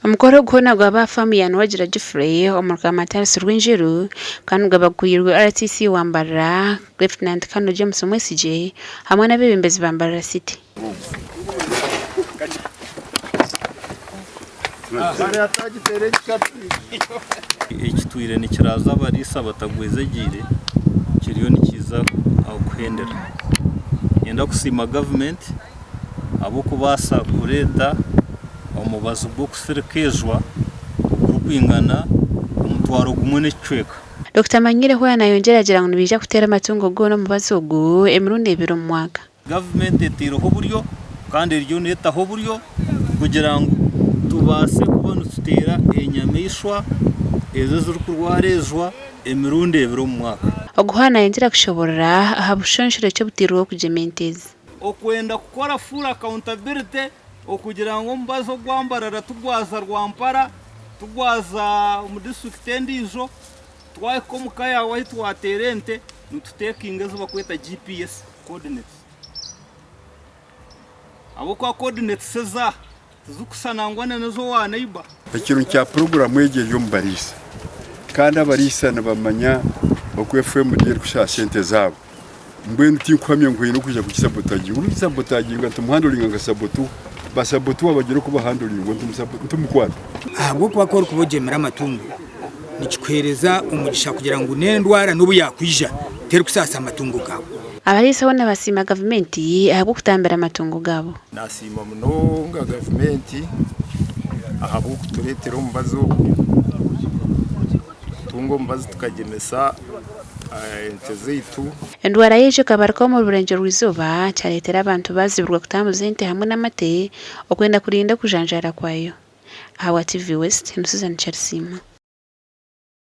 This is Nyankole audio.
Omukoro ogu hoona gwaba aha faamu ya Nuwagira Geoffrey omuri Kamatariisi Rwinjiru kandi gwaba gukwirwe RTC wa Mbarara, Lieutenant Colonel James Mwesigye hamwe n'abeebembezi ba Mbarara City. Ekitwire nikiraaza abariisa batagwezegyeire kiriyo nikiiza kuhendera. Niinyenda kusiima gavumenti ahabw'okubaasa kureeta omubazi gw'okusirika ejwa ogurikwingana 1000 n'ekicweka. Dokita Manyireho nayongyera agira ngu nibaija kuteera amatungo goona omubazi ogu emirundi ebiri omu mwaka. Gavumenti etaireho oburyo kandi eriyo neetaho oburyo kugira ngu tubaase kuba nituteera enyamaishwa ezo ezirikurwara ejwa emirundi ebiri omu mwaka. Ogu hoona nayongyera kushoborora aha bushonshorekye obuteirweho kugyema ente ezi. Okwenda kukora full accountability okugira ngu omubazi ogwa Mbarara tigwaza Rwampara, tigwaza omu disiturikiti endiijo, twahika omu ka yaawe ahu twateera ente nitutekinga ezi barikweta GPS coordinates ahabw'okuba coordinates ezaaha tizirikushushana nangwa na n'ez'owa neighbour. Ekirungi kya puroguraamu egi eri omu bariisa kandi abariisa nibamanya oku FMD erikushaba sente zaabo. Mbwenu tinkuhamya ngu haine orikwija kugisabotaginga. Orikugisabotaginga nitumuhandoringa nka sabotu, basabotuwa bagira oku bahandoringwa nitumukwata. Ahabw'okuba ku orikuba ogyemire amatungo nikikuheereza omugisha kugira ngu n'endwara n'obu yaakwija terikusaasa amatungo gaawe. Abariisa boona basiima gavumenti ahabw'okutambira amatungo gaabo. Nasiima munonga gavumenti ahabw'okutureetera omubazi ogu, kutunga omubazi tukagyemesa ente zaitu. Endwara y'eiju ekabarukaho omuri Burengyerwa-izooba kyareetera abantu baazibirwa kutambuza ente hamwe n'amate okwenda kurinda okujanjaara kwayo. Ahabwa TV West, ni Susan Kyarisiima.